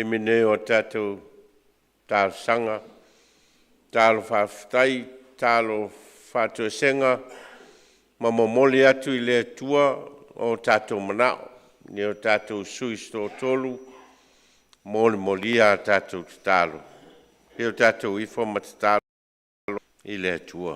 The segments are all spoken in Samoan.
Taimi lenei o tatou talosaga, tatalo faafetai, tatalo faatoesega ma momoli atu i le Atua o tatou manao e o tatou sui usufono se toatolu, molimoli a tatou tatalo. Se i o tatou ifo ma tatalo i le Atua.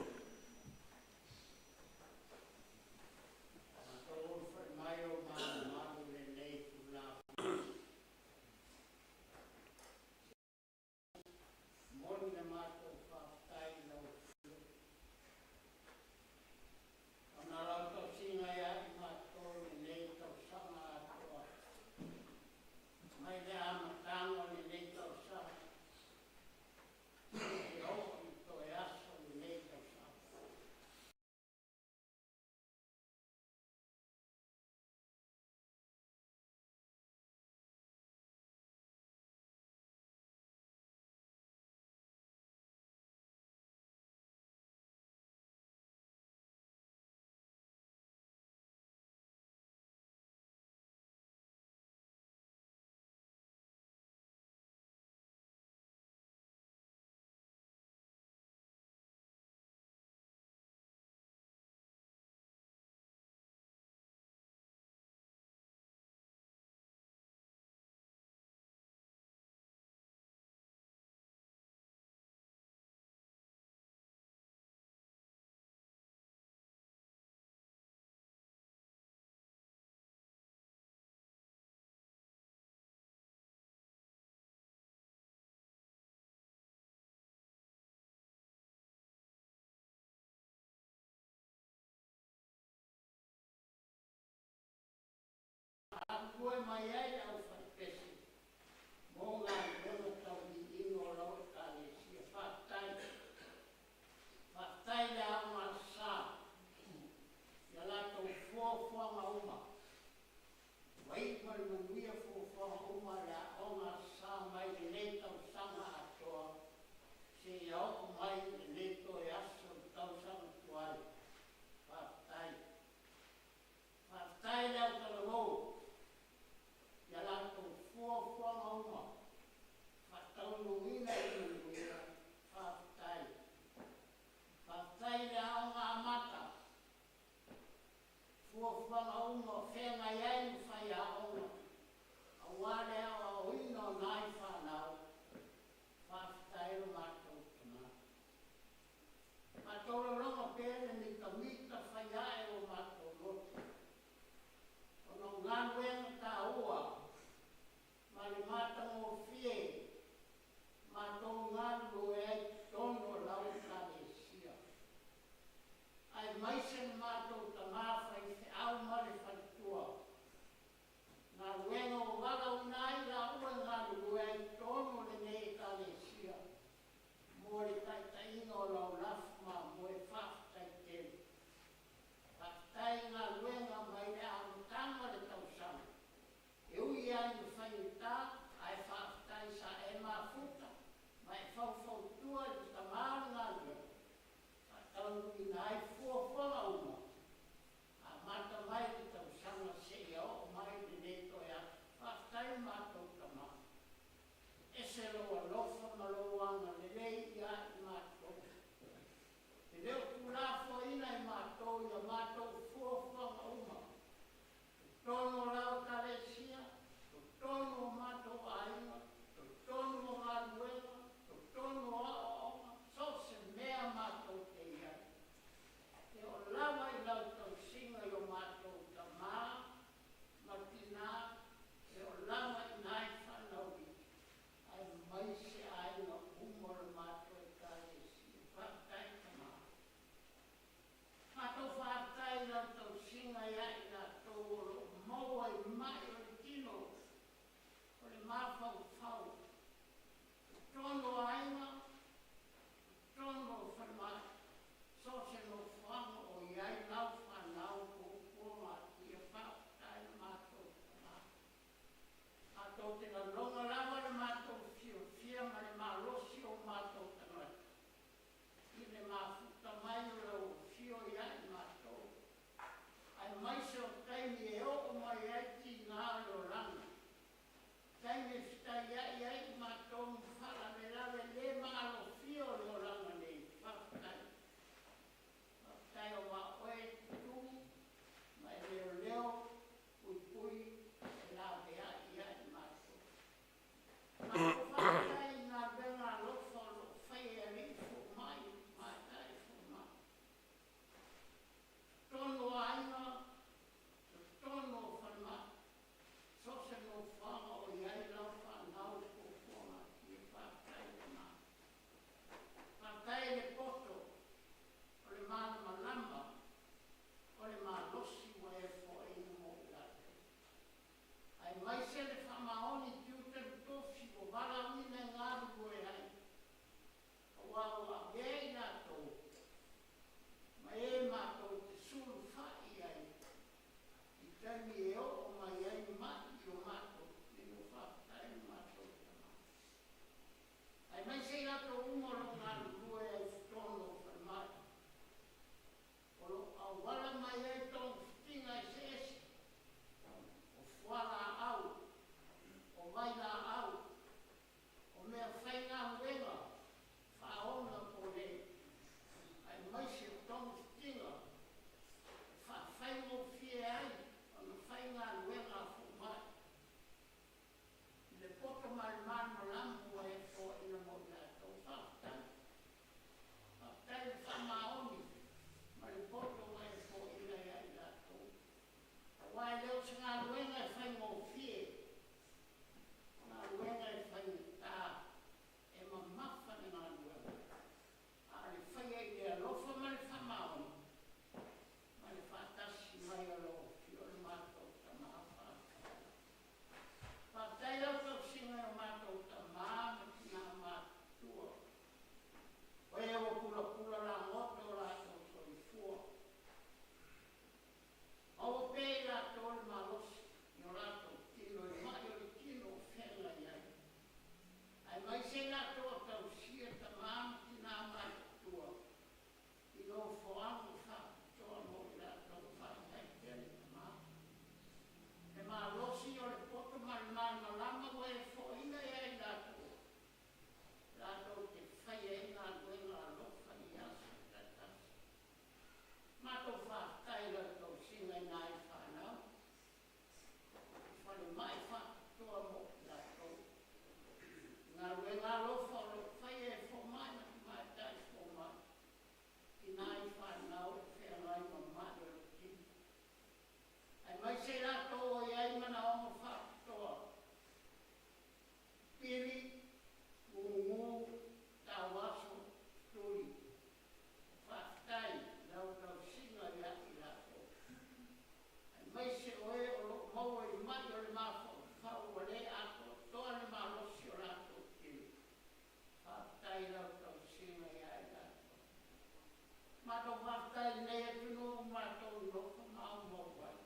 Matou faafetai i lenei atunuu ua matou nonofo ma aumau ai,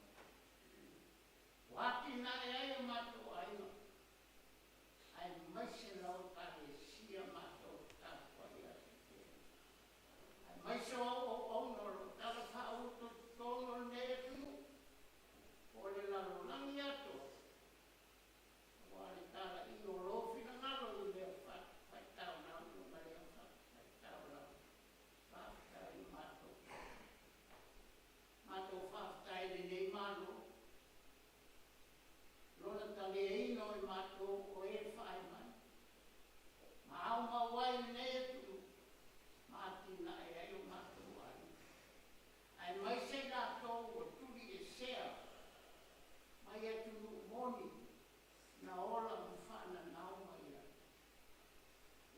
ua atinae ai o matou aiga, aemaise lau Ekalesia matou te tapuai atu pea, aemaise o au auauna o lo o talafaauto i totonu o lenei atunuu po o le lalolagi atoa, aua le talaiina o lou finagalo i lea fatafaitaulaga ma lea fatafaitaulaga. Faafetai i matou. Matou faafetai i lenei Malo, lona taliaina o i matou o e faai mai, ma aumau ai i lenei atunuu, ma atinae ai o matou aiga, aemaise i latou ua tuliesea mai atunuu moni na ola ma faananao mai ai,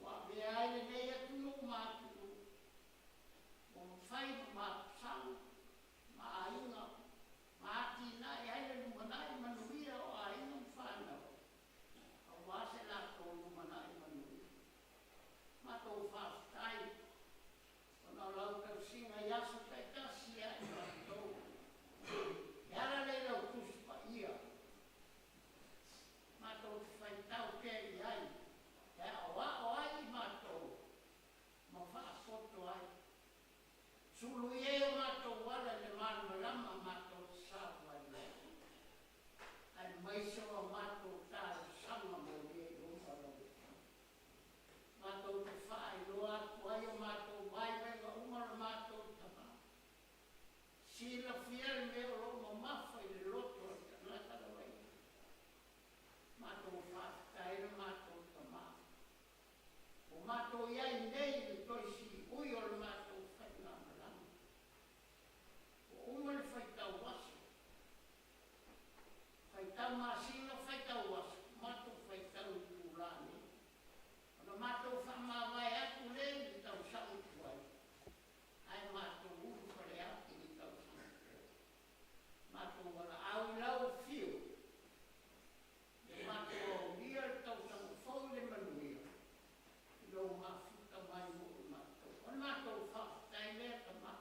ua avea ai lenei atunuu ma atunuu ua mafai ma mapusaga ma aiga ma atinae ai le lumanai manuia o aiga ma fanau aua se latou lumanai manuia. Matou faafetai ona o lau tausiga i aso taitasi ia i matou e ala lea i lau Tusi Paia matou te faitau pea i ai e aoao ai i matou ma faapoto ai, sului ai o matou ala i le malamalama matou te savavali ai, aemaise o a matou talosaga molia i luma o lau Afioga. Matou te faailoa atu ai o matou vaivaiga uma o le matou Tama. Silafia le mea o lo o mamafa i le loto o le tagata lava ia. Matou faafetai le matou Tama. Ua matou i ai nei i le toe siui o le matou faigamalaga. Ua uma le faitau aso, faitau masina, faitau aso, matou faitau i itula nei. Ona matou faamavae atu lea i le tausaga tuai, ae matou ulufale atu i le tausaga fou. Matou valaau i lau afio, ia matou aulia le tausaga fou i le manuia, i lou mafuta mai mo i matou. O le matou faafetai lea, Tama.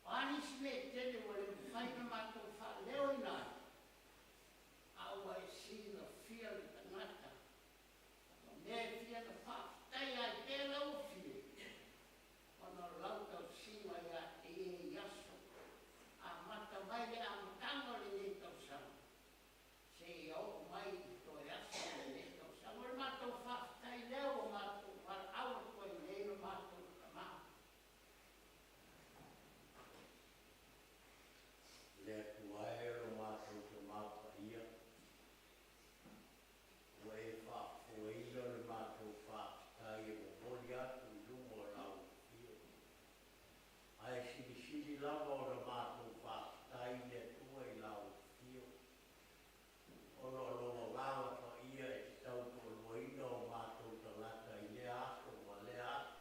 O a nisi mea e tele ua le mafai ona matou faaleoina ai, a ua e silafia le tagata ma mea e fia na faafetaia ai pea lau afio, ona o lau tausiga ia te ia i aso amata mai le amataga o lenei tausaga seia oo mai i toe aso o lenei tausaga. O le matou faafetai lea ua matou valaau atu ai nei le matou Tama. Le Atua e o lo matou Tama Paia, ua e faafofogaina le matou faafetai e momoli atu i luma o lau afio. Ae silisili lava ona matou faafetai i le Atua i lau afio, ona o lou Agaga Paia e te tautoaluaina o matou tagata i lea aso ma lea aso.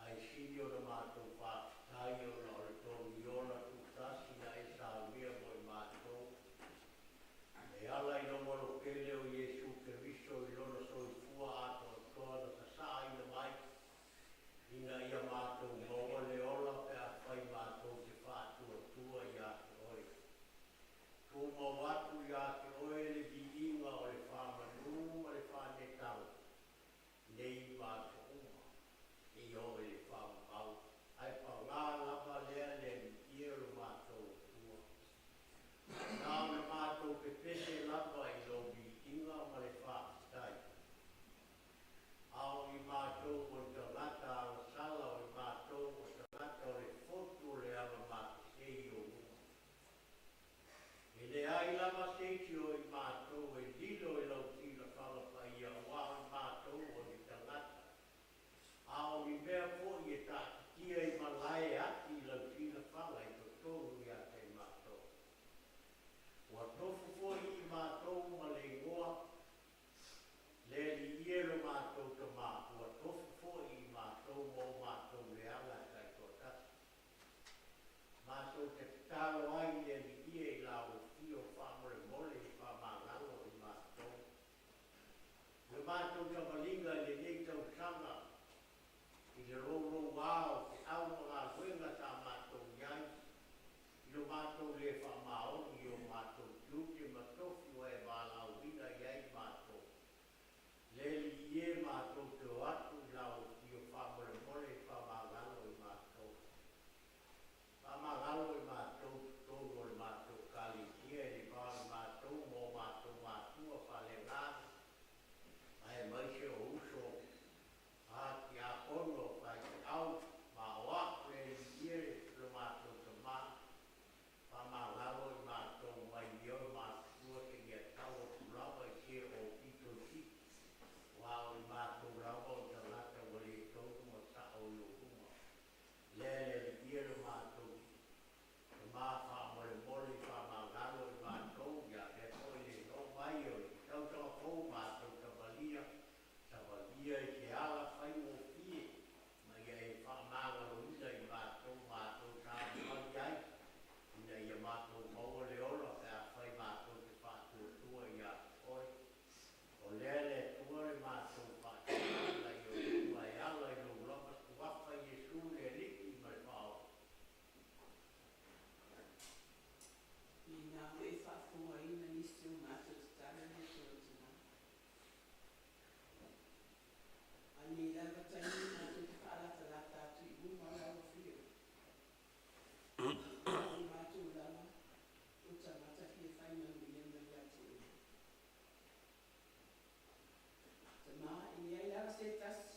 Ae sili ona matou faafetai ona o le togiola tuutasi na e saunia mo i matou, e ala i lou alofele o Iesu Keriso i lona soifua atoatoa na tasaaina mai, ina ia matou maua le ola pe afai matou te faatuatua ia te oe. Tumau atu ia te oe le viiga o le faamanu ma le faanetaga, nei ma aso uma, seia oo i le faavavau. Ae paga lava lea le Alii e o lo matou Atua. Na ona matou pepese lava i lou viiga ma le faafetai, a o i matou o ni tagata agasala, o i matou o tagata o le fotu o le alamatese i ou luma. E leai lava se isi o i matou e lilo i lau silafaga paia, aua o i matou o ni tagata, a o ni mea foi e taatitia i malae ati i lau silafaga i totonu ia te i matou. Ua tofu foi i matou ma le igoa, le Alii e lo matou Tama, ua tofu foi i matou ma o matou leaga taitoatasi. Matou te tatalo ai i le Alii e i lau afio faamolemole e faamagalo i matou. Le matou savaliga i lenei tausaga i le louloua o feau ma lenei lava taimi matou te faalatalata atu i luma o lau Afio, o matou lava o tagata fia fai manuia mai ia te Oe. Tama, e leai lava se tasi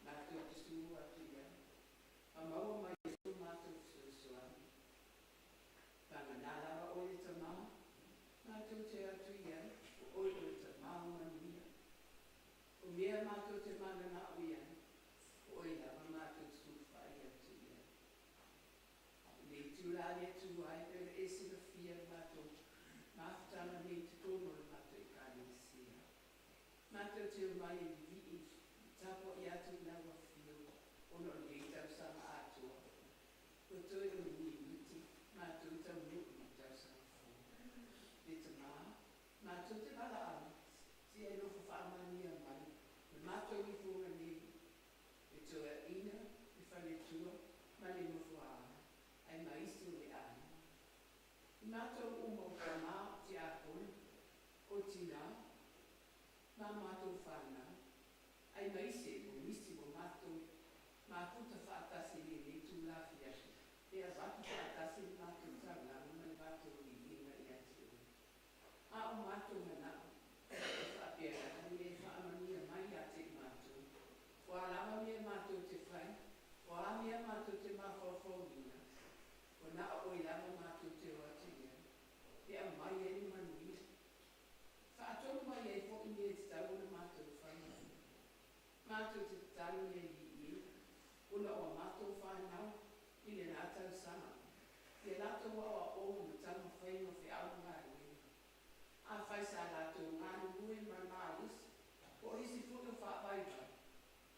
matou te sulu atu i ai, ma maua mai ai so matou fesoasoani. Vagana lava Oe le Tamā, matou te o atu i ai, o Oe o le Tamā o manuia. O mea matou te mananao i ai, o Oe lava matou te sulufai atu i ai. I le itula le Atua e pei ona e silafia le matou mafutaga nei i totonu o le matou Ekalesia. Matou te omai e vivii ma tapuai atu i lau Afio ona o lenei tausaga atoa ua toe o ni minute matou taunuu i le tausaga fou. Le Tamā, matou te valaau, se i e alofa faamanuia mai le matou ifoga nei, le toeaina, le faletua ma le nofoaala, ae ma isi o le aiga. I matou uma o tamā, o tiakono, o tinā, ma matou fanau, aemaise o nisi ua matou mafuta faatasi i lenei itula afiafi e avatu faatasi le matou taulaga ma le matou viiga ia te Oe. A o matou manao, e faapea lava ia e faamanuia mai ia te i matou, o a lava mea matou te fai, o a mea matou te mafaufauina, ua na o Oe lava matou te o atu i ai, e aumai ai le manuia, faatonu mai ai foi mea e tatau ona matou faia. Matou te tatalo le Alii e, ona o a matou fanau i lena tausaga, i a latou aoaoga ma taumafaiga o feau ma galuega. Afai sa latou galulue ma le malosi, po o nisi foi o faavaivai,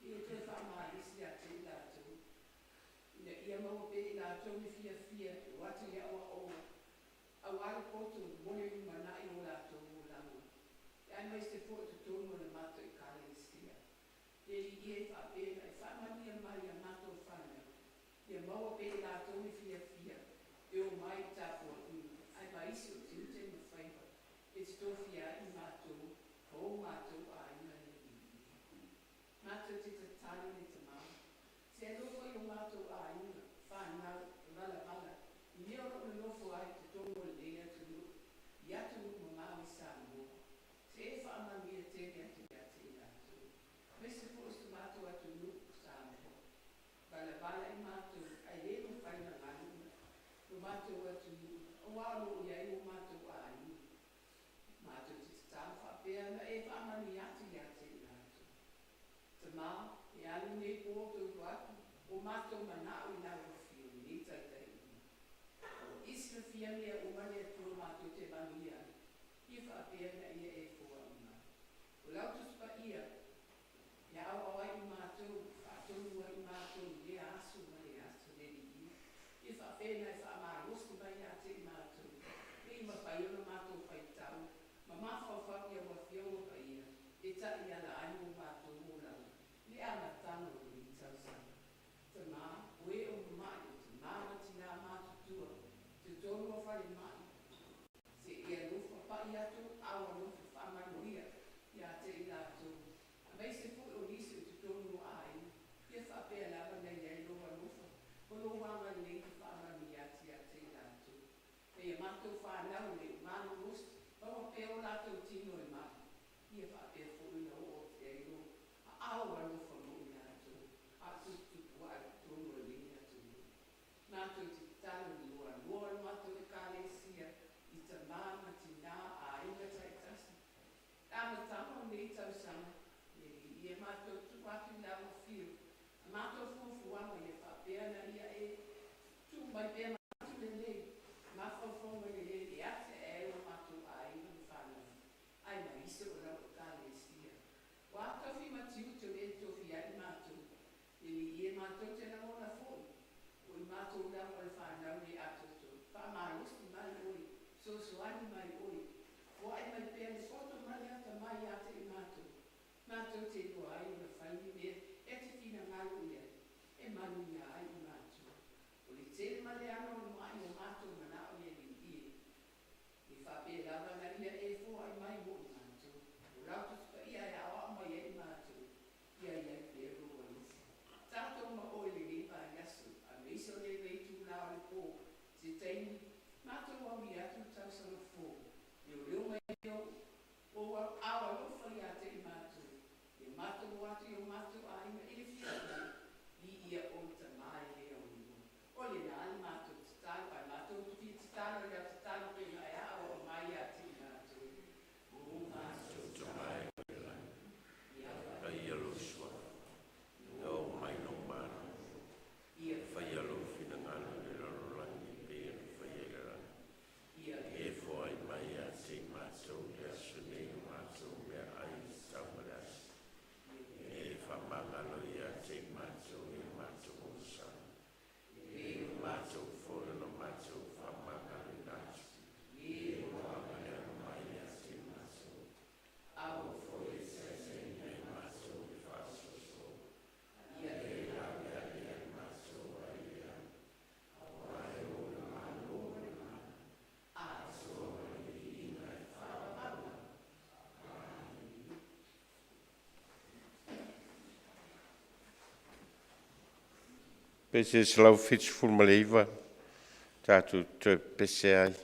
ia e toe faamalosi ia te i latou, ina ia maua pea e i latou le fiafia e o atu i aoaoga, aua le poto mo le lumanai o latou olaga, aemaise foi o totonu o le matou Ekalesia. Le Alii e, faapea ona e faamanuia mai i a matou fanau, ia maua pea e latou le fiafia e omai i tapuaiga, ae ma isi o tiute ma faiva e tofia ai i matou ma o matou aiga. Le Alii e, matou te tatalo le Tamā, se alofa i o matou aiga, fanau e valavala i mea o lo o nonofo ai i totonu o lenei atunuu, i atunuu mamao i Samoa, se e faamanuia tele atu ia te i latou, aemaise foi o si o matou atunuu o Samoa. Valavala i matou, ae le mafai ona galu lo matou atunuu, auā o lo o i ai o matou aiga. Matou te tatalo faapea ona e faamanuia atu ia te i latou. Tamā, e alu nei po tautua atu o matou manao i lau Afio i lenei taitaiga. I silafia mea uma le Atua matou te manuia ai, ia faapea ona ia e foai mai. O lau Tusi Paia e aoao ai i matou, faatonu ai i matou i lea aso ma lea aso, le Alii, ia faapea ona e faamalosi mai ia te i matou, ina ia mafai ona matou faitau ma mafaufau i au Afioga Paia e taiala ai mo matou olaga i le amataga o lenei tausaga. Tamā, o e o mamai, o tamā ma tinā matutua i totonu o falemai, se i alofa pai atu aao alofa faamanuia ia te i latou, aemaise foi o nisi o totonu o aiga, ia faapea lava ona i ai lou alofa ma lou agalelei e faamanuia atu ia te i latou. E ia matou fanau e le o malolosi, maua pea o latou tino e mai, ia faapea foi ona oo atu i ai lou aao alofa mo i latou, a o tuputupuae i totonu o lenei atunuu. Matou te tatalo i le loaloa o le matou Ekalesia, i tamā ma tinā, aiga taitasi, le amataga o lenei tausaga, le Alii e, matou tuu atu i lau Afio a matou fuafuaga, ia faapea ona ia e tuu mai pea manatu lelei, mafaufauga lelei e atiae ai o matou aiga ma fanau, ae ma isi o lau Ekalesia. O a tofi ma tiute o e tofia ai matou, le Alii e, matou te lagona foi o i matou lava o le fanau le atoatoa. Faamalosi mai Oe, fesoasoani mai Oe, foai mai pea le poto ma le atamai ia te i matou, matou te iloa ai ona fai ni mea e te finagalo i ai, e manuia ai i matou. O le tele ma le anoanoai o matou manao, le Alii e, e faapea lava na ia e foai mai mo i matou. O lau Tusi Paia e aoao mai ai i matou, ia i ai Pese 179 tatou toe pepese ai.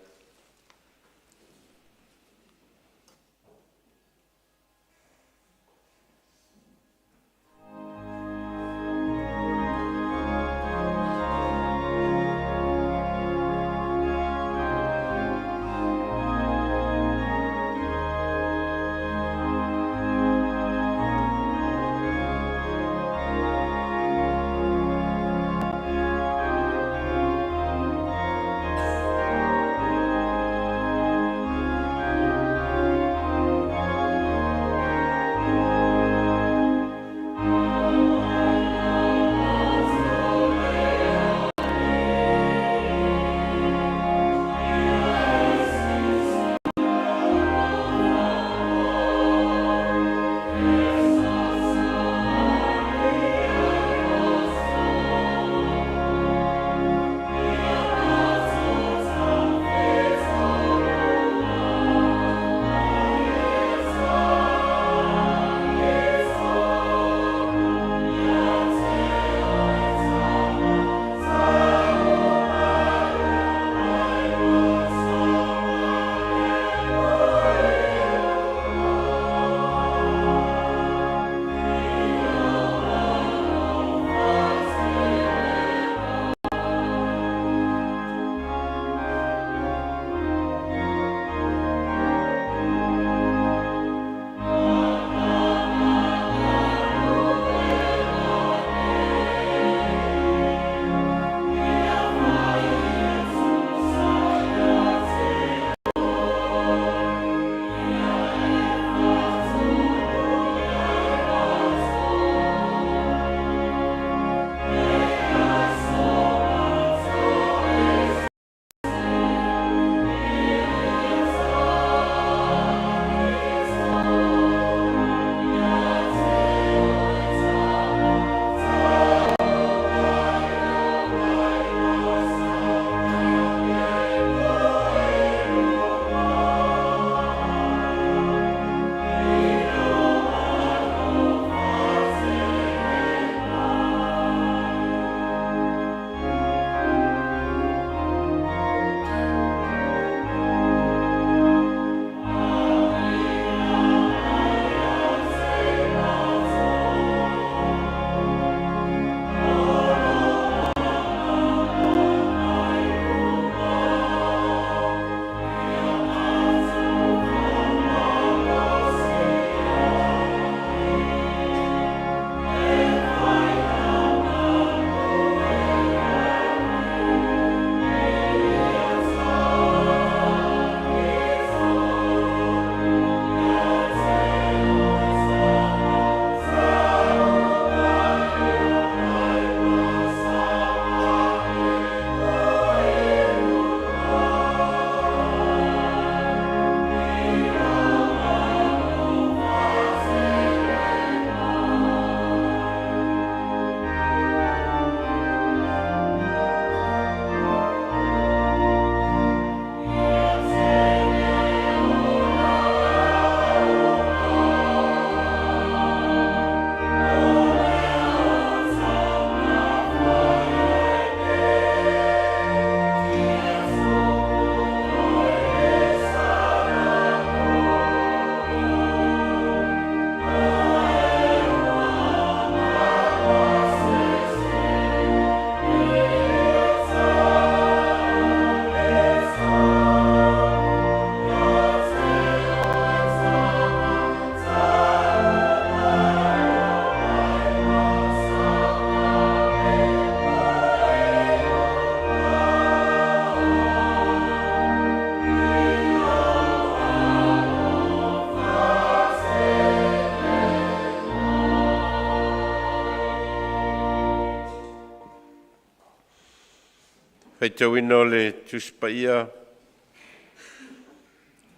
Faitauina o le Tusi Paia,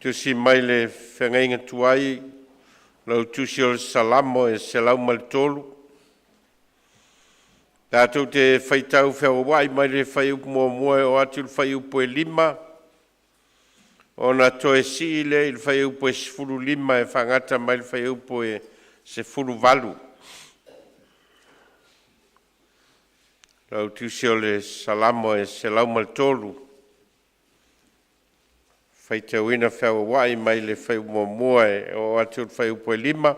tusi mai le Feagaiga Tuai, lau Tusi o le Salamo e 103. Tatou te faitau feagaiai mai le fuaiupu 1 e oo atu i le fuaiupu 5, ona toe sii lea i le fuaiupu 15 e faagata mai le fuaiupu 18. Lau Tusi o le Salamo e 103, faitauina feauauai mai le fuaiupu 1 e oo atu i le fuaiupu 5,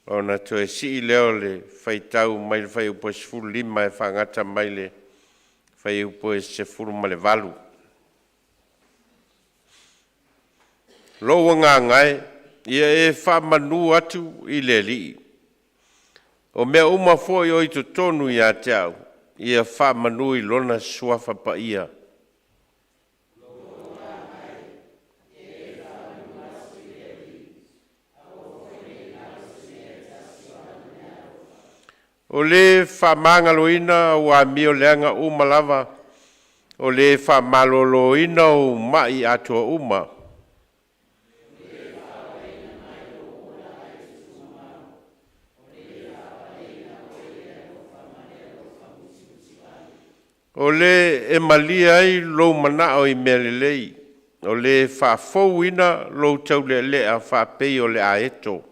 ona toe sii lea o le faitau mai le fuaiupu 15 e faagata mai le fuaiupu 18. Lou agaga e, ia e faamanu atu i le Alii. O mea uma foi o i totonu ia te au, ia faamanu i Lona Suafa Paia. O le faamagaloina au amioleaga uma lava, o le faamaloloina ou mai atoa uma. O le e malie ai lou manao i mea lelei, o le faafouina lou taulealea faapei o le aeto.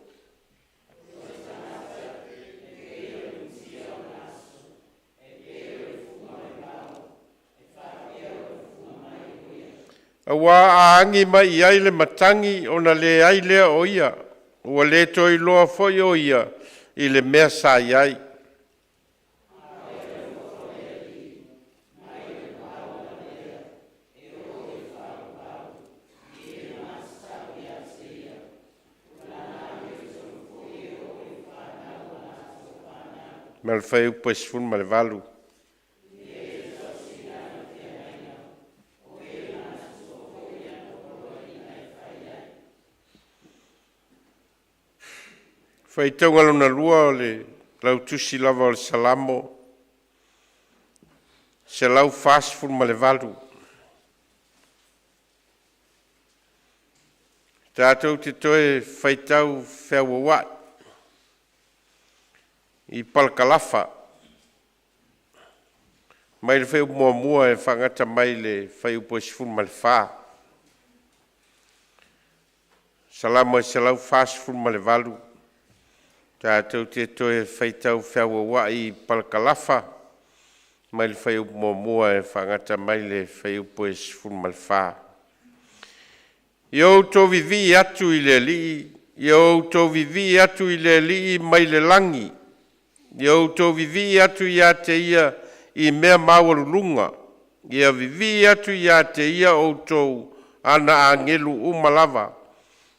Aua a agi mai i ai le matagi ona leai lea o ia, ua le toe iloa foi o ia i le mea sa i ai. Ma le fuaiupu 18. Faitauga lona lua o le lau Tusi lava o le Salamo 148, tatou te toe faitau feauauai i parakalafa mai le fuaiupu 1 e faagata mai le fuaiupu 14. Salamo e 148, tatou te toe faitau feauauai i parakalafa mai le fuaiupu 1 e faagata mai le fuaiupu 14. Ia outou vivii atu i le Alii, ia outou vivii atu i le Alii mai le lagi, ia outou vivii atu ia te Ia i mea maualuluga. Ia vivii atu ia te Ia outou ana agelu uma lava,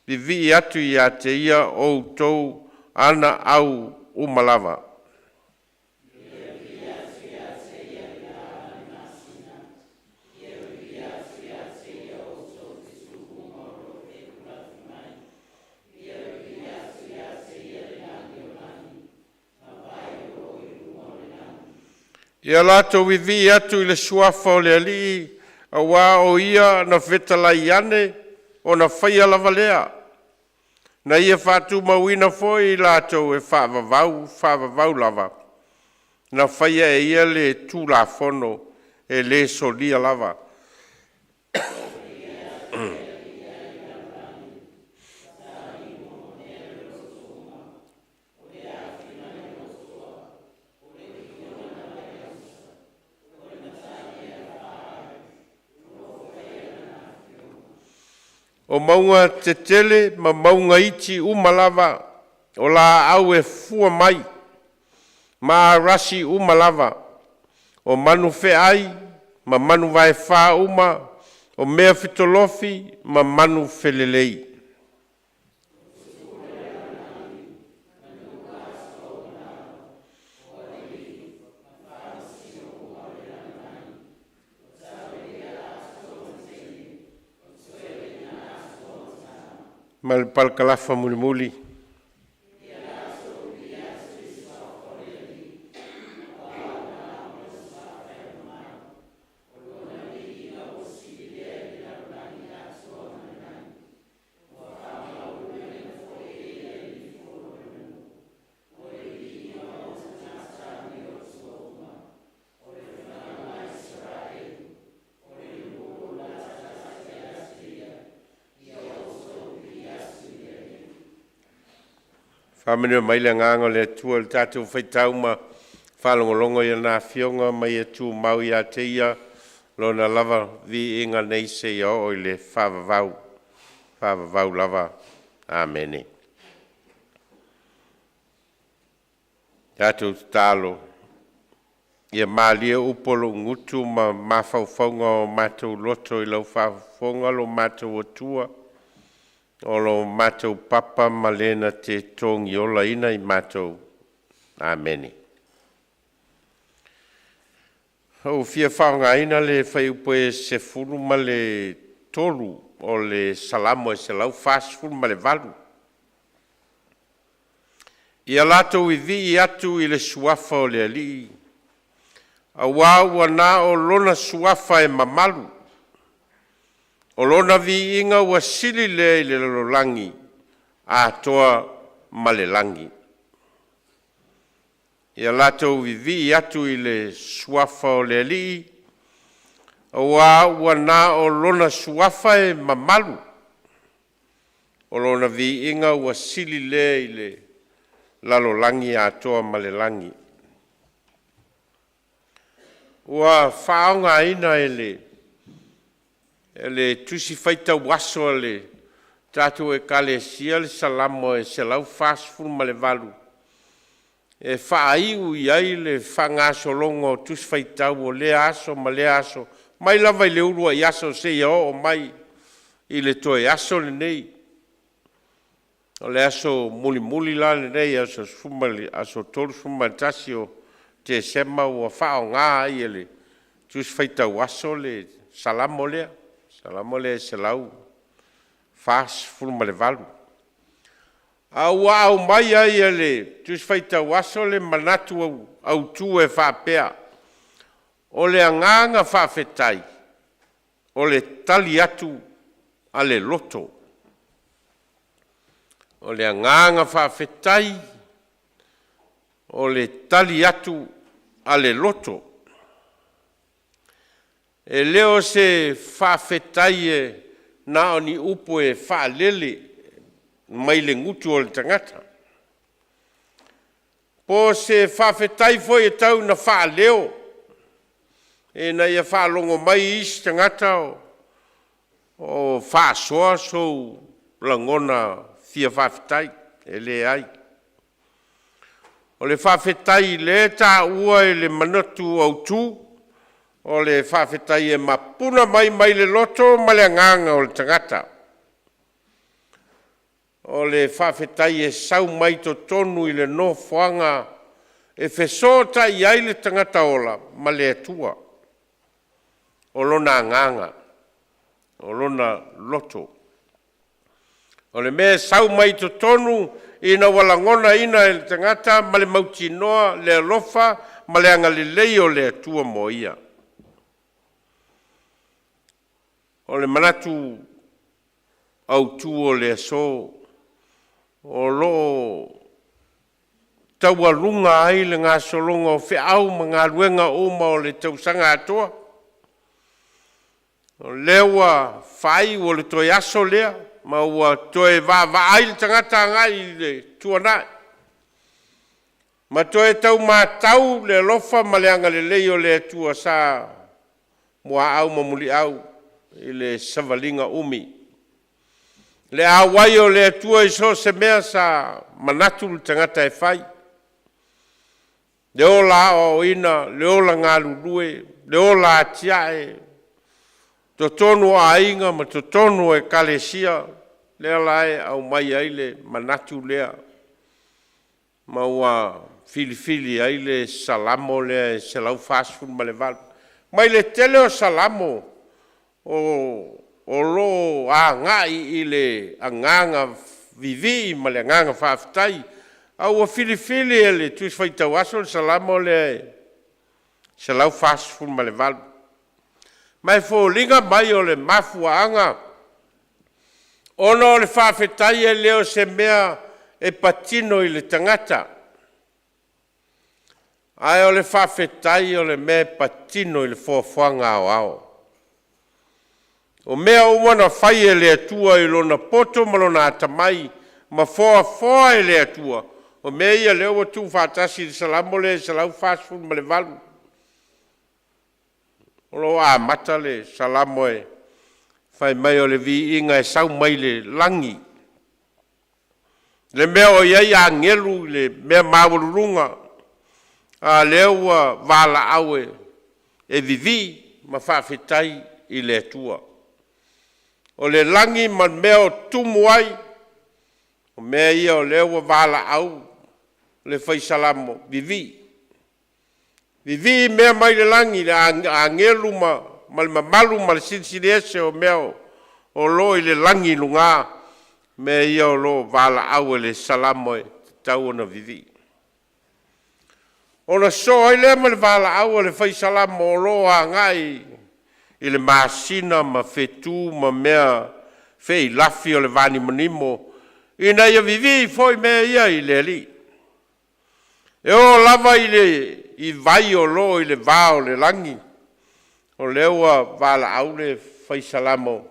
vivii atu ia te Ia outou ana au uma lava. Ia latou vivii atu i le Suafa o le Alii, aua o Ia na fetalai ane ona faia lava lea. Na Ia faatumauina foi i latou e faavavau faavavau lava. Na faia e Ia le tulafono e le solia lava. O mauga tetele ma mauga iti uma lava, o laau e fua mai ma arasi uma lava, o manu feai ma manu vaefa uma, o mea fetolofi ma manu felelei. Ma le parakalafa mulimuli. Faamanuia mai le Agaga o le Atua i le tatou faitau ma Faalogologo i Lana Afioga ma ia tumau ia te Ia Lona lava viiga nei seia oo i le faavavau, faavavau lava. Amene. Tatou tatalo. Ia malie upu a lou gutu ma mafaufauga o matou loto i lau faafofoga lo matou Atua, o lo matou Papa ma le na te togiolaina i matou. Amene. Ua ou fia faaaogaina le fuaiupu 13 o le Salamo 148, ia latou vivii atu i le Suafa o le Alii, aua ua na o Lona Suafa e mamalu. O Lona viiga ua sili lea i le lalolagi atoa ma le lagi. Ia latou vivii atu i le Suafa o le Alii, aua ua na o Lona Suafa e mamalu. O Lona viiga ua sili lea i le lalolagi atoa ma le lagi. Ua faaaogaina e le Tusi Faitau Aso a le tatou Ekalesia le Salamo 148 e faaiu i ai le faagasologa o Tusi Faitau o lea aso ma lea aso mai lava i le uluai aso seia oo mai i le toe aso lenei. O le aso mulimuli la lenei, aso 31 o Tesema, ua faaaoga ai e le Tusi Faitau Aso le Salamo lea, Salamo lea 148. A ua aumai ai e le Tusi Faitau Aso le manatu autu e faapea, o le agaga faafetai o le tali atu a le loto. O le agaga faafetai o le tali atu a le loto. E le o se faafetai e na o ni upu e faalele mai le gutu o le tagata, po o se faafetai foi e tau ina faaleo ina ia faalogo mai isi tagata o faasoa sou lagona fia faafetai. E leai. O le faafetai lea e taua i le manatu autu, o le faafetai e mapuna mai le loto ma le agaga o le tagata. O le faafetai e sau mai totonu i le nofoaga e fesootai ai le tagata ola ma le Atua. O lona agaga, o lona loto. O le mea e sau mai totonu ina ua lagonaina e le tagata ma le mautinoa le alofa ma le agalelei o le Atua mo ia. O le manatu autu o le aso, o lo o taualuga ai le gasologa o feau ma galuega uma o le tausaga atoa. O lea ua faaiu, o le toe aso lea ma ua toe vaavaai le tagata agai i le tuanai ma toe tau matau le alofa ma le agalelei o le Atua sa muaau ma muliau i le savaliga umi. Le auai o le Atua i so o se mea sa manatu le tagata e fai, le ola aoaoina, le ola galulue, le ola atiae totonu o aiga ma totonu o ekalesia, lea la e aumai ai le manatu lea ma ua filifili ai le Salamo lea e 148. Mai le tele o Salamo o lo o agai i le agaga vivii ma le agaga faafetai, a ua filifili e le Tusi Faitau Aso le Salamo lea e 148. Ma e foliga mai o le mafuaaga ona o le faafetai e le o se mea e patino i le tagata, ae o le faafetai o le mea e patino i le foafoaga aoao. O mea uma na fai e le Atua i lona poto ma lona atamai ma foafoa e le Atua. O mea ia o lea ua tuufaatasi i le Salamo lea 148. O lo o amata le Salamo e fai mai o le viiga e sau mai le lagi, le mea o i ai agelu i le mea maualuluga, a o lea ua valaau e vivii ma faafetai i le Atua. O le lagi ma mea o tumu ai, o mea ia o lea ua valaau le fai Salamo, vivii, vivii mea mai le lagi, le agelu ma le mamalu ma le silisili ese o mea o lo o i le lagi i luga, mea ia o lo o valaau e le Salamo e tatau ona vivii. Ona sosoo ai lea ma le valaau a le fai Salamo o lo o agai i le masina ma fetu ma mea feilafi o le vanimonimo ina ia vivii foi mea ia i le Alii. E oo lava i vai o lo o i le va o le lagi, o lea ua valaau le fai Salamo,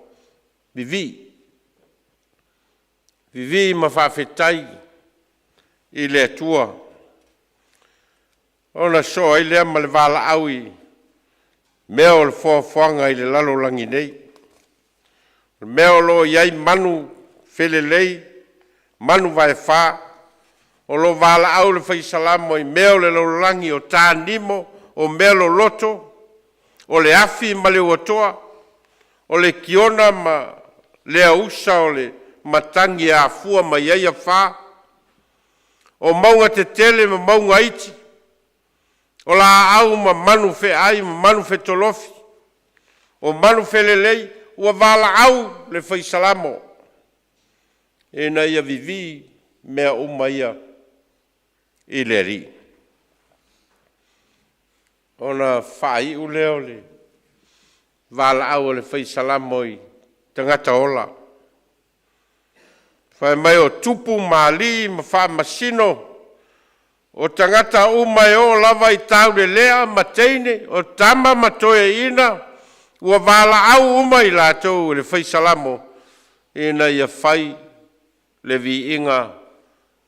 vivii, vivii ma faafetai i le Atua. Ona sosoo ai lea ma le valaau i mea o le foafoaga i le lalolagi nei, o mea o lo o i ai manu felelei, manuvaefa. O lo o valaau le fai Salamo i mea o le lalolagi, o tanimo, o mealoloto, o le afi ma le uatoa, o le kiona ma le ausa o le matagi e afua mai ai afa, o mauga tetele ma mauga iti, o laau ma manufeaai ma manufetolofi, o manufelelei. Ua valaau le fai Salamo ina ia vivii mea uma ia i le Alii. Ona faaiu lea o le valaau a le fai Salamo i tagata ola, fai mai o tupu ma alii ma faamasino, o tagata uma e oo lava i taulelea ma teine, o tama ma toeaiina, ua valaau uma i latou e le fai Salamo ina ia fai le viiga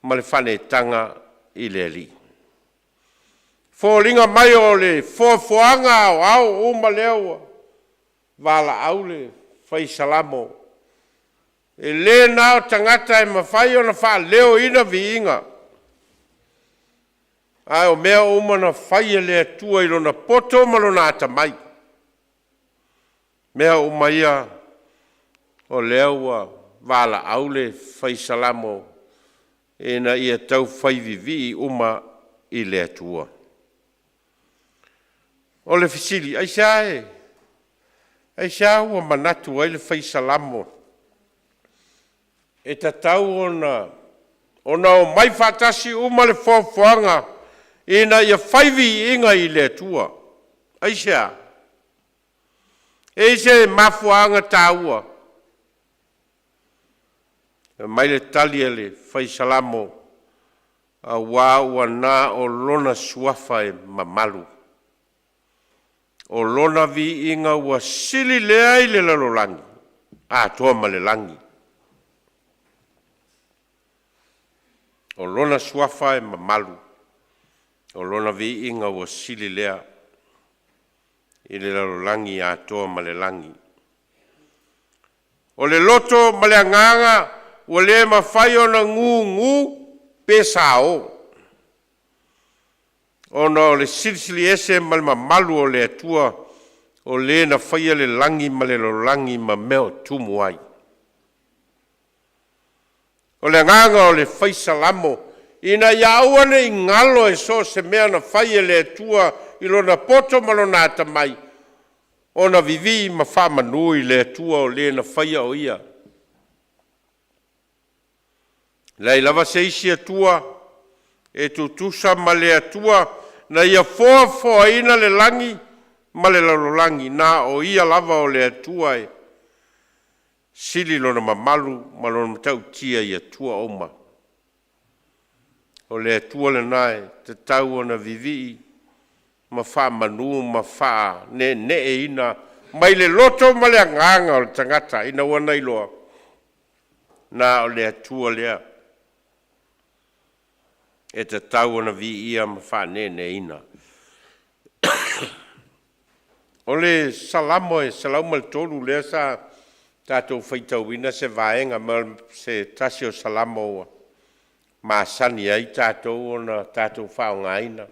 ma le faaneetaga i le Alii. E foliga mai o le foafoaga aoao uma lea ua valaau le fai Salamo, e le na o tagata e mafai ona faaleoina viiga, ae o mea uma na fai e le Atua i Lona poto ma Lona atamai. O mea uma ia o lea ua valaau le fai Salamo ina ia taufai vivii uma i le Atua. O le fesili; aisea ua manatu ai le fai Salamo e tatau ona omai faatasi uma le foafoaga ina ia fai viiga i le Atua? Aisea? E i ai se mafuaaga taua? Fai mai le tali a le fai Salamo, aua ua na o Lona Suafa e mamalu, o Lona viiga ua sili lea i le lalolagi atoa ma le lagi. O Lona Suafa e mamalu, o Lona viiga ua sili lea i le lalolagi atoa ma le lagi. O le loto ma le agaga ua le mafai ona gugu pe sao, ona o le Silisili Ese ma le mamalu o le Atua, o Le na faia le lagi ma le lalolagi ma mea o tumu ai. O le agaga o le fai Salamo, ina ia aua ne i galo e so o se mea na fai e le Atua i lona poto ma lona atamai, ona vivii ma faamanu i le Atua o Le na faia o Ia. E leai lava se isi Atua e tutusa ma le Atua na Ia foafoaina le lagi ma le lalolagi, na o Ia lava o le Atua e sili lona mamalu ma lona matautia i Atua uma. O le Atua lena e tatau ona vivii ma faamanu ma faaneeneeina mai le loto ma le agaga o le tagata ina ua ia iloa, na o le Atua lea. e tatau ona viia ma faaneeneeina. O le Salamo e 103 lea sa tatou faitauina se vaega, ma o se tasi o Salamo ua masani ai tatou ona tatou faaaogaina.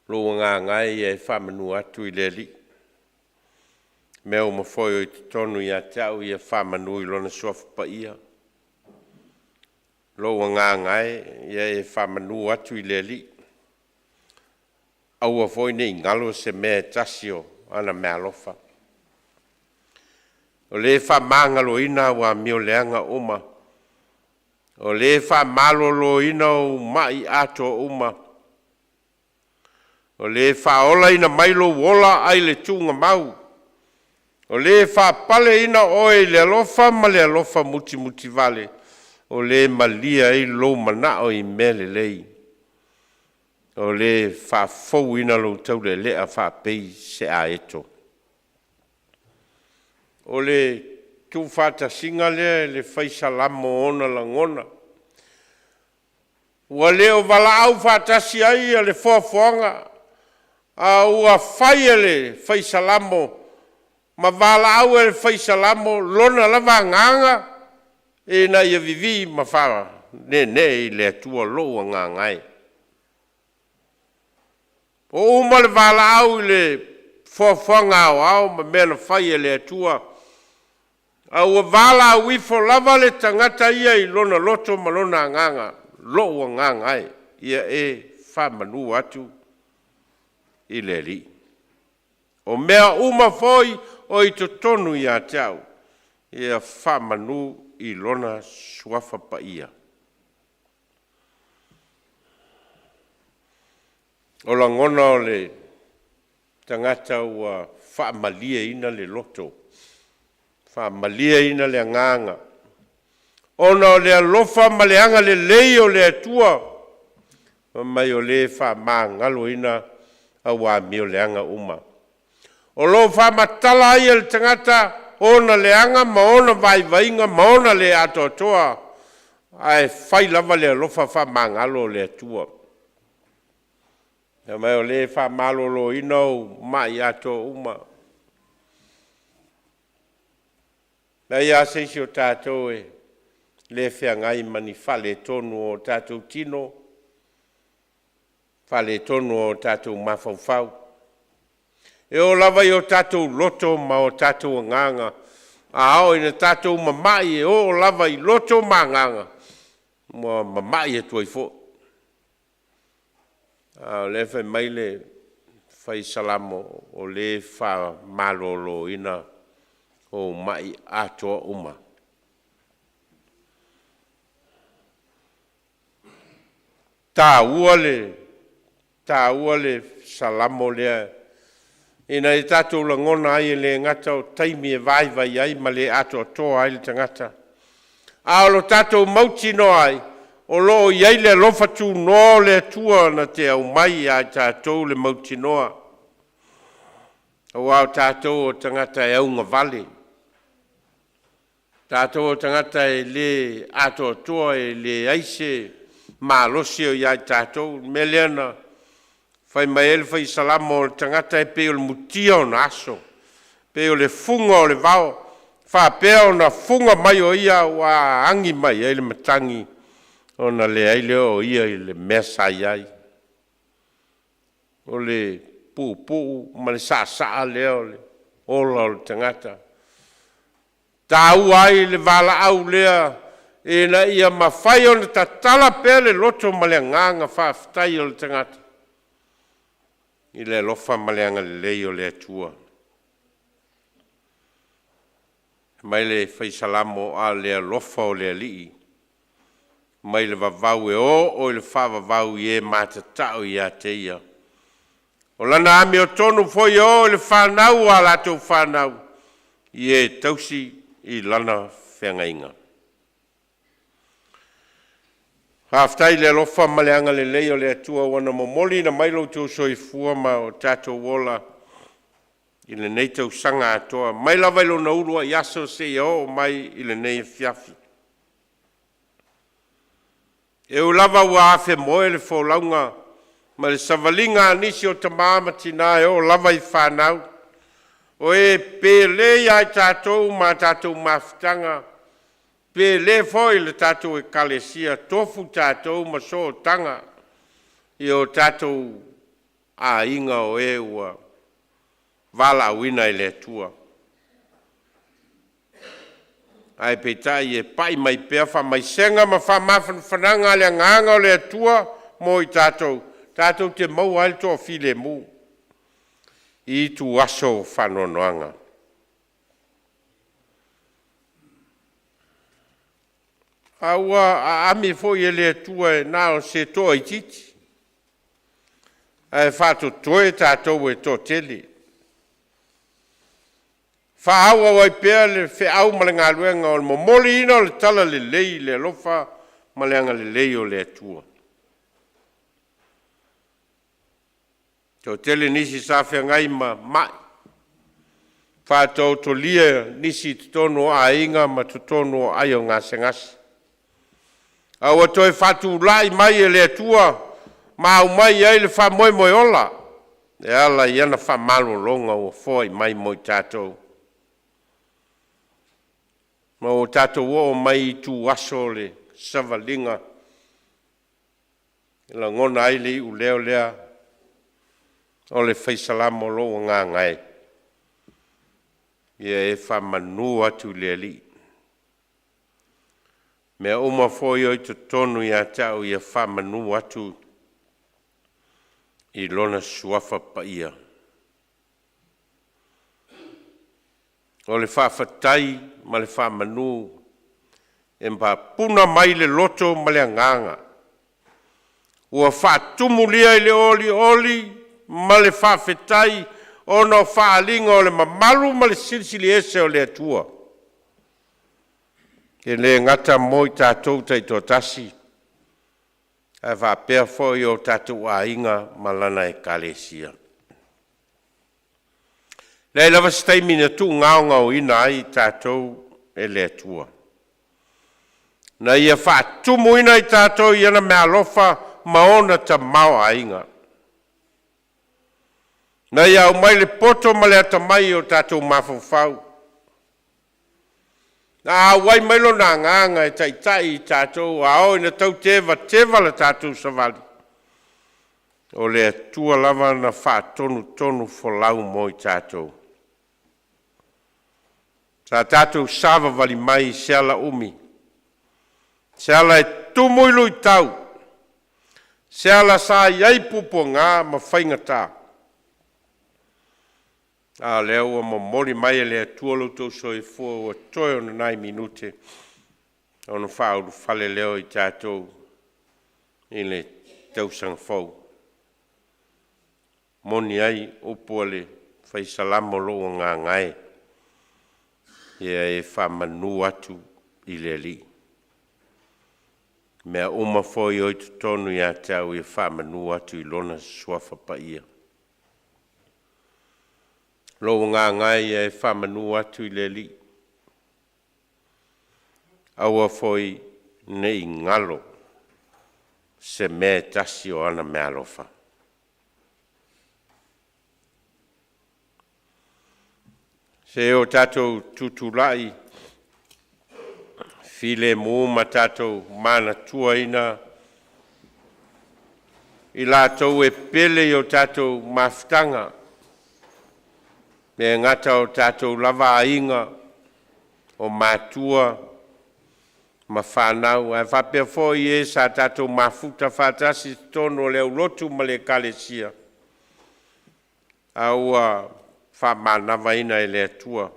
Lou agaga e ia e faamanu atu i le Alii, mea uma foi o i totonu ia te au ia faamanu i Lona Suafa Paia. Lou agaga e, ia e faamanu atu i le Alii, aua foi ne i galo se mea e tasi o ana meaalofa. O lē faamagaloina au amioleaga uma, o lē faamaloloina ou mai atoa uma, o le faaolaina mai lou ola mai le tuugamau, o le faapaleina oe i le alofa ma le alofa mutimutivale, o le malie ai lou manao i mea lelei, o le faafouina lou taulealea faapei se aeto. O le tuufaatasiga lea e le Fai Salamo o ona lagona, ua le o valaau faatasi ai le foafoaga, a ua fai e le Fai Salamo ma valaau e le Fai Salamo lona lava agaga ina ia vivii ma faaneenee i le Atua. Lou agaga e. Ua uma le valaau i le foafoaga aoao ma mea na fai e le Atua, a ua valaau ifo lava le tagata ia i lona loto ma lona agaga, lou agaga e, ia e faamanu atu i le Alii. O mea uma foi o i totonu ia te au, ia faamanu i Lona Suafa Paia. O lagona o le tagata ua faamalieina le loto, faamalieina le agaga ona o le alofa ma le agalelei o le Atua, fai mai o le faamagaloina au amioleaga uma. O lo o faamatala ai e le tagata ona leaga ma ona vaivaiga ma ona le atoatoa, ae fai lava le alofa faamagalo o le Atua. Fai mai o le faamaloloina ou mai atoa uma. E leai lava se isi o tatou e le feagai ma ni faaletonu o tatou tino, faaletonu o tatou mafaufau. E oo lava i o tatou loto ma o tatou agaga, a oo ina tatou mamai, e oo lava i loto ma agaga ua mamai atu ai foi. A o lea e fai mai le Fai Salamo, o le faamaloloina ou mai atoa uma. E taua le Salamo lea ina ia tatou lagona ai, e le gata o taimi e vaivai ai ma le atoatoa ai le tagata, a o lo tatou mautinoa ai, o lo o i ai le alofa tunoa o le Atua na te aumai ia i tatou le mautinoa, aua o tatou o tagata e augavale, o tatou o tagata e le atoatoa, e leai se malosi o ia i tatou. O le mea lea na fai mai ai le Fai Salamo, o le tagata e pei o le mutia ona aso, e pei o le fuga o le vao, e faapea ona fuga mai o ia ua agi mai ai le matagi, ona leai lea o ia i le mea sa i ai. O le puupuu ma le saasaa lea o le ola o le tagata. E taua ai le valaau lea ina ia mafai ona tatala pea le loto ma le agaga faafetai o le tagata i le alofa ma le agalelei o le Atua. Fai mai le Fai Salamo, “A o le alofa o le Alii mai le vavau e oo i le faavavau i e matatao ia te Ia. O lana amiotonu foi e oo i le fanau a latou fanau, i e tausi i lana feagaiga.” Faafetai i le alofa ma le agalelei o le Atua ua na momoliina mai lo outou soifua ma o tatou ola i lenei tausaga atoa, mai lava i lona uluai aso seia oo mai i lenei afiafi. E ui lava ua afemoe le folauga ma le savaliga a nisi o tama ma tina e oo lava i fanau, o e pele ia i tatou ma a tatou mafutaga, pele foi le tatou Ekalesia, tofu tatou ma sootaga i o tatou aiga o e ua valaauina e le Atua. Ae peitai e pai mai pea faamaisega ma faamafanafanaga a le Agaga o le Atua mo i tatou, tatou te maua ai le toafilemu i ituaso o faanoanoaga. A ua aami foi e le Atua e na o se toaitiiti ae faatotoe tatou e toatele, faaauau ai pea le feau ma le galuega o le momoliina o le talalelei i le alofa ma le agalelei o le Atua. E toatele nisi sa feagai ma mai, faataotolia nisi i totonu o aiga ma totonu o aai o gasegase, a ua toe faatulai mai e le Atua ma aumai i ai le faamoemoe ola e ala i ana faamalologa ua foai mai mo i tatou, ma ua tatou oo mai i ituaso o le savaliga e lagona ai le iuleo lea o le fai Salamo, “Lou agaga e, ia e faamanu atu i le Alii, mea uma foi o i totonu ia te au ia faamanu atu i Lona Suafa Paia.” O le faafetai ma le faamanu e mapuna mai le loto ma le agaga ua faatumulia i le olioli ma le faafetai ona o faaaliga o le mamalu ma le silisili ese o le Atua. E le gata mo i tatou taitoatasi, ae faapea foi o tatou aiga ma Lana Ekalesia. E leai lava se taimi na tuugaogaoina ai tatou e le Atua, na Ia faatumuina i tatou i ana meaalofa ma ona tamaoaiga, na Ia aumai le poto ma le atamai i o tatou mafaufau, na auai mai Lona Agaga e taitai i tatou a oo ina tau tevateva la tatou savali, o le Atua lava na faatonutonufolau mo i tatou. Sa tatou savavali mai i se ala umi, se ala e tumu i luitau, se ala sa i ai puapuaga ma faigata, a o lea ua momoli mai e le Atua lo outou soifua ua toe o ni nai minute ona faaulufale lea o i tatou i le tausaga fou. E moni ai upu a le fai Salamo, “Lou agaga e, ia e faamanu atu i le Alii, mea uma foi o i totonu ia te au, ia faamanu atu i Lona Suafa Paia.” Lou agaga e, ia e faamanu atu i le Alii, aua foi ne i galo se mea e tasi o ana meaalofa. Se o tatou tutulai filemu ma tatou manatuaina i latou e pele i o tatou mafutaga, e le gata o tatou lava aiga, o matua ma fanau, ae faapea foi e sa tatou mafuta faatasi i totonu o le aulotu ma le ekalesia, a ua faamanavaina e le Atua,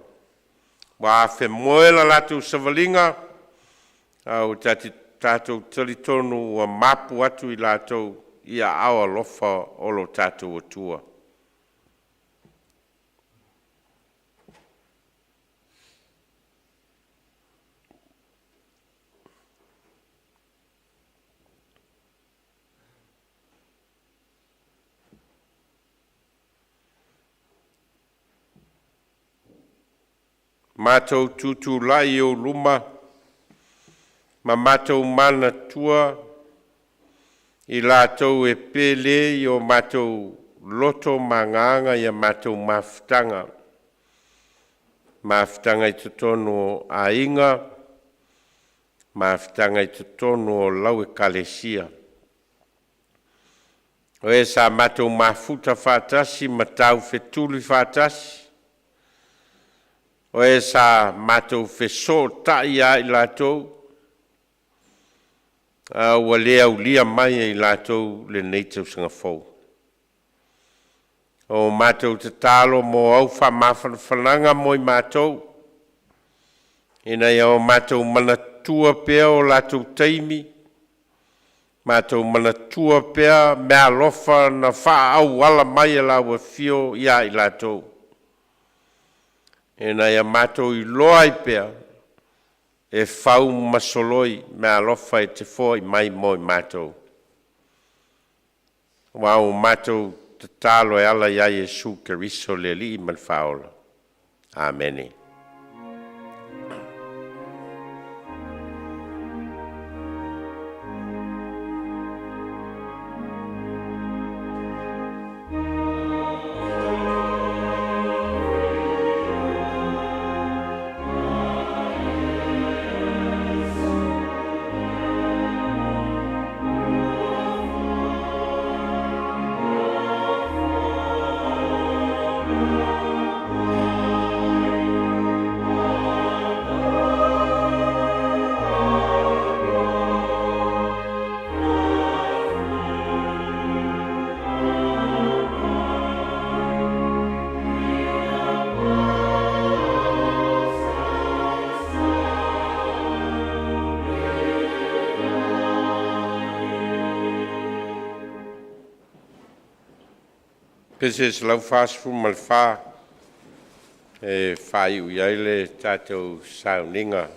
ua afemoe la latou savaliga, a ua tatou talitonu ua mapu atu i latou i aao alofa o lo tatou Atua. Matou tutulai i ou luma ma matou manatua i latou e pele i o matou loto ma agaga i a matou mafutaga, mafutaga i totonu o aiga, mafutaga i totonu o lau Ekalesia. O e sa matou mafuta faatasi ma taufetuli faatasi, o e sa matou fesootai lava i latou, a ua le aulia mai e i latou lenei tausaga fou. O matou tatalo mo au faamafanafanaga mo i matou, ina ia o matou manatua pea o latou taimi, matou manatua pea meaalofa na faaauala mai e lau afio ia i latou, ina ia matou iloa ai pea e fau ma soloi meaalofa e te foai mai mo i matou. Aua ua matou tatalo e ala ia Iesu Keriso le Alii ma le Faaola. Amene. Pese 144 e faaiu i ai le tatou sauniga.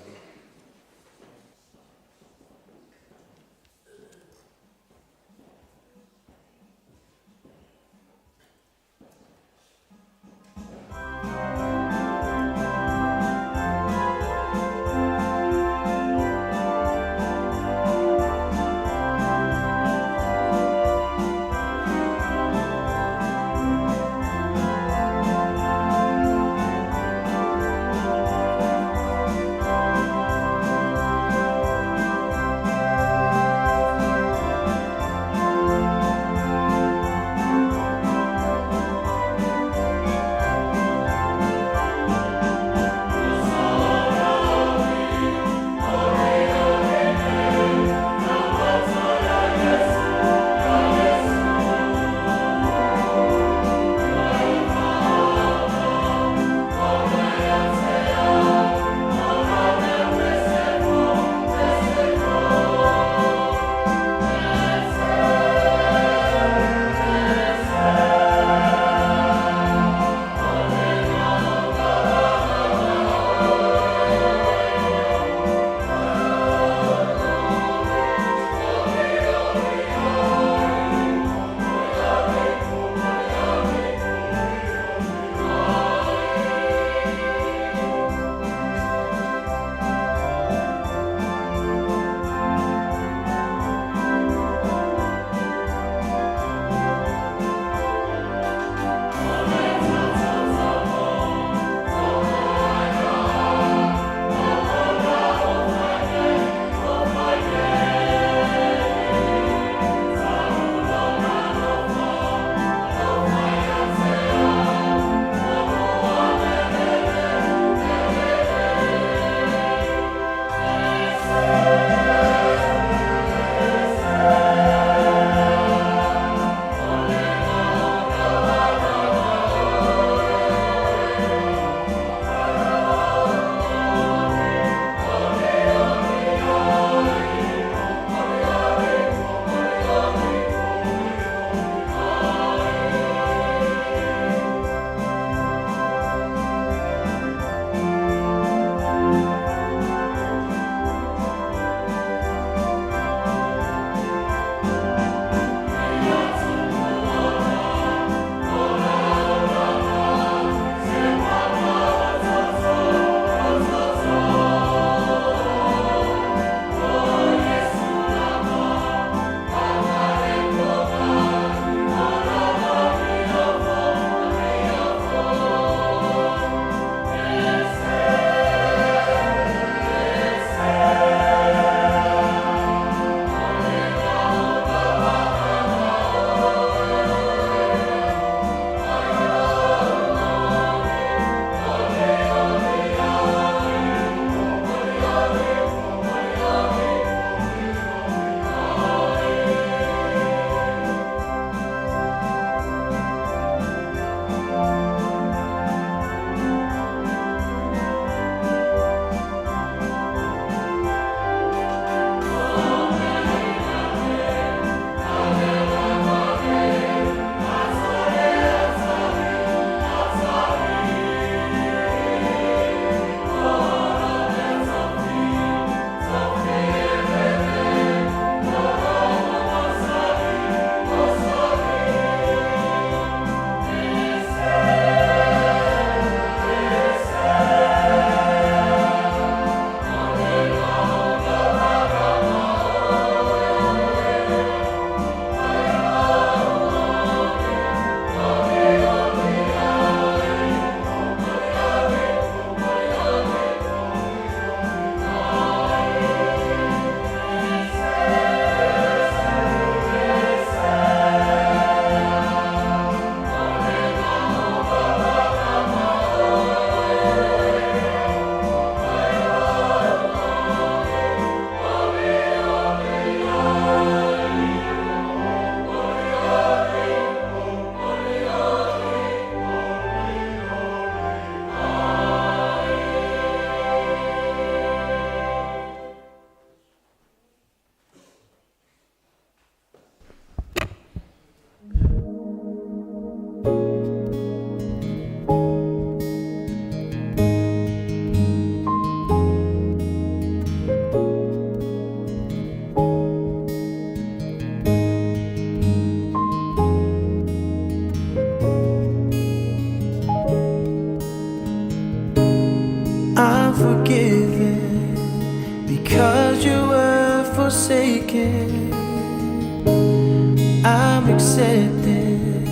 I'm accepted.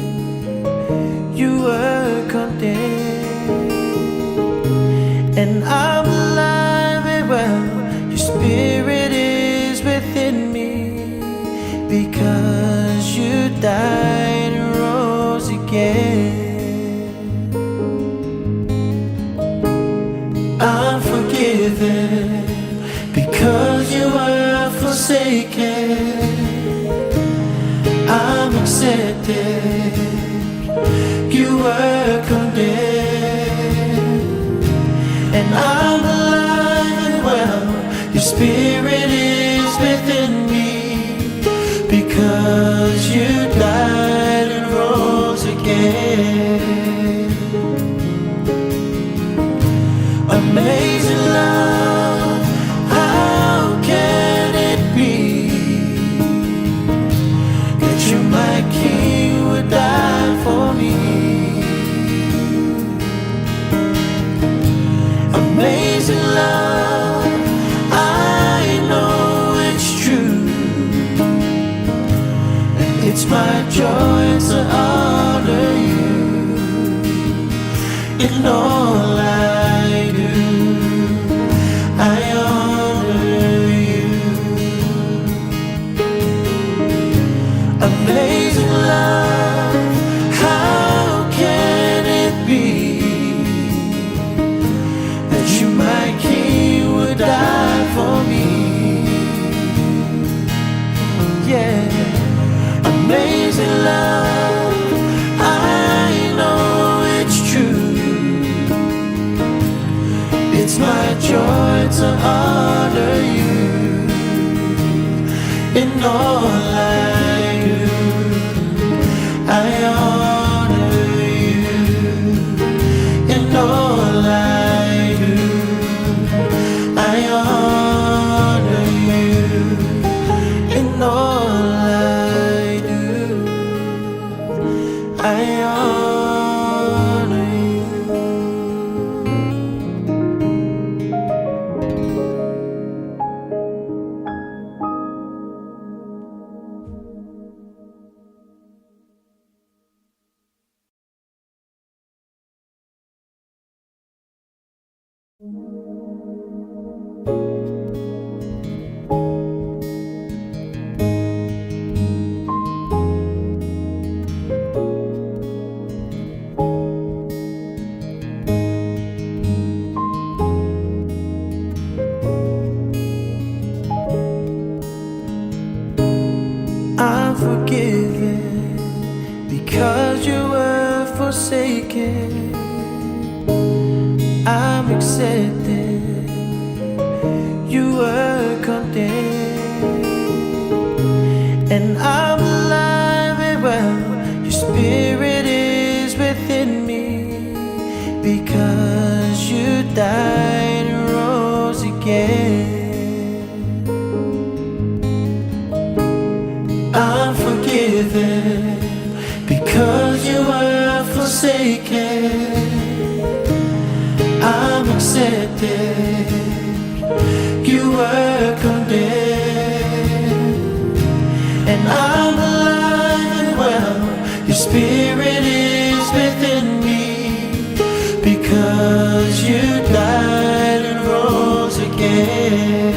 You were condemned, and I'm alive and well. Your spirit is within me because you died and rose again. I'm forgiven because you were forsaken. I'm accepted. You were condemned, and I'm alive and well. Your spirit is within me because you died and rose again. Amazing love, how can it be that you, my King, would die for me? Amazing love, I know it's true. It's my joy to honor you in all I do. I honor you. Amazing love, how can it be that you, my King, would die for me? Yeah, amazing love, I know it's true. It's my joy to honor you in all I do. I honor you in all I do. I honor you in all I do. I honor you. I'm forgiven because you were forsaken. I'm accepted. You were condemned, and I'm alive and well. Your spirit is within me because you died and rose again. I'm forgiven because you were forsaken. I'm accepted. You were condemned, and I'm alive and well. Your spirit is within me because you died and rose again.